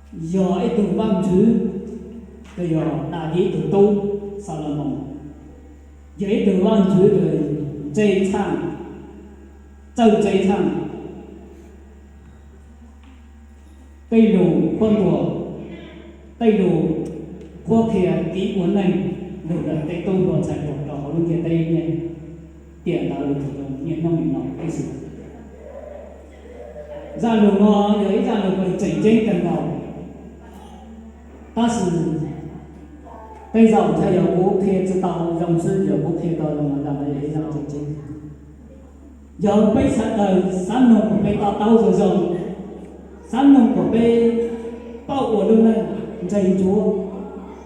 Yog ib tug vaaj ntxwv, yog Daviv tug tub Xalumoos, yog ib tug vaaj ntxwv ntse tshaj, txawj ntse tshaj. Tej lug qhuab ntuas, tej lug qhuab qhia kev ua neej lug ntawm tej tub hluas ntxhais hluas rau hauv lub ntiaj teb nyiaj, tiam ntawd lug txug niaj hnub nim no ib xwb. Zaj lug no yog ib zaj lug tseem ceeb kawg nkaus, tab sis tej zaum ntshai yog kuv qhia tsi tau zoo xwb, yog kuv qhia tau zoo los zaj no yog ib zaj tseem ceeb. Yog peb sawv daws xav noog kuas peb to taub zoo zoo, xav noog kuas peb paub ua lub neej ntse ntsuav,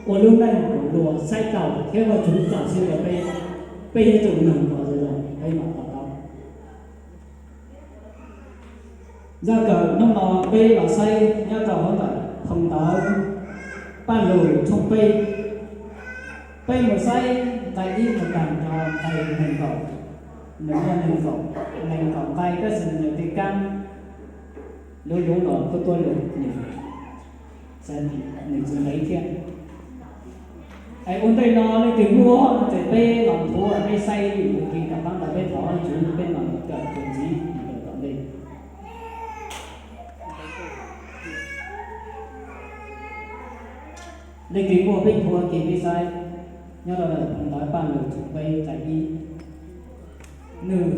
ua lub neej kuas luas saib taus thiab Vajtswv txaus siab rau peb, peb yuav tsum noog kuas zoo zoo peb mam to taub. Zaj kawm hnub no peb los saib nyob rau hauv ntawm phoo ntawv Paj Lug tshooj peb. Peb mus saib nqai ib mus taag rau nqai neeg nkaum, nws muaj neeg nkaum, neeg nkaum nqai tab sis nws tej kaab luv luv los kuj tuab lug nws, nws tsis nqe thiab. Es ua ntej no leej twg muaj ces peb los nthuav peb saib mus kis rov qaab ntawd peb thov Vajtswv peb mam kawm txuas ntxiv mus rau tom ntej. Leej twg muaj peb nthuav kis peb saib nyob rau ntawm phoo ntawv Paj Lug tshooj peb nqai ib. Nws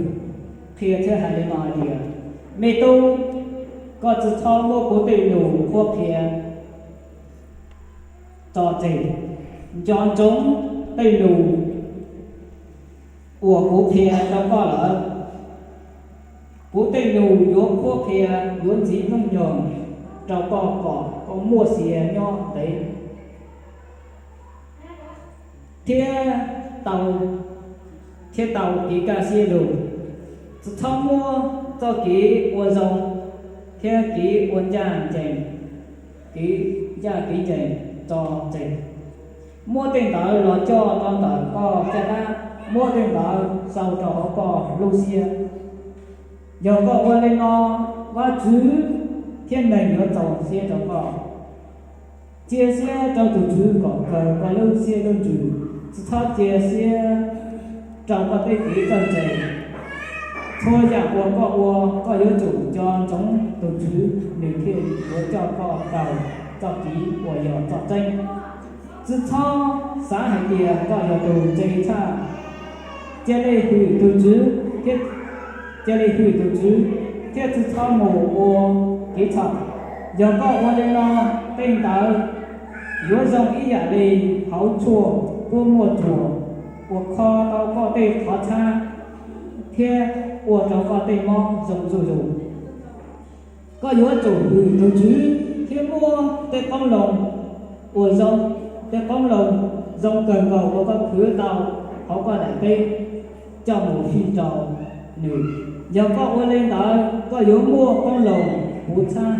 qhia thiab hais li no hais tias, me tub, koj tsi txhob muab kuv tej lus qhuab qhia tso tseg. Nco ntsoov tej lus uas kuv qhia rau koj lawm. Kuv tej lus yuav qhuab qhia, yuav ntxiv hnub nyoog rau koj kom koj muaj sia nyob ntev thiab tau, thiab tau kev kaj siab lug. Tsi txhob muab txoj kev ua zoo thiab kev ua ncaj ncees, kev ncaj kev ncees tso tseg. Muab tej ntawd los coj rau ntawm koj caj dab, muab tej ntawd sau rau hauv koj lub siab. Yog koj ua li no, Vajtswv thiab neeg yuav txaus siab rau koj. Cia siab rau tus Tswv kom kawg koj lub siab lub ntsws, tsi txhob cia siab rau koj tej kev txawj ntse. Txhua yam uas koj ua, koj yuav tsum nco ntsoov tus Tswv, nws thiaj yuav coj koj raws txoj kev uas yog txoj tseeb. Tsi txhob xav hais tias koj yog tus ntse tshaj. Cia li hwm tus Tswv thiab, cia li hwm tus Tswv thiab tsi txhob mus ua kev txhaum. Yog koj ua li no, tej ntawd yuav zoo ib yam li hauv tshuaj kuab muaj tsuag uas kho tau koj tej qhov txhab thiab ua rau koj tej mob zoo zuj zus. Koj yuav tsum hwm tus Tswv thiab muab tej qoob loo uas zoo, tej qoob loo zoo kawg nkaus uas koj khwv tau hauv koj daim teb coj mus fij rau nws. Yog koj ua li ntawd, koj yuav muaj qoob loo puv txhab,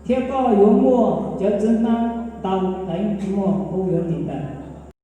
thiab koj yuav muaj cawv txiv hmab ntau heev tsi muaj qub yuav tiv tawm.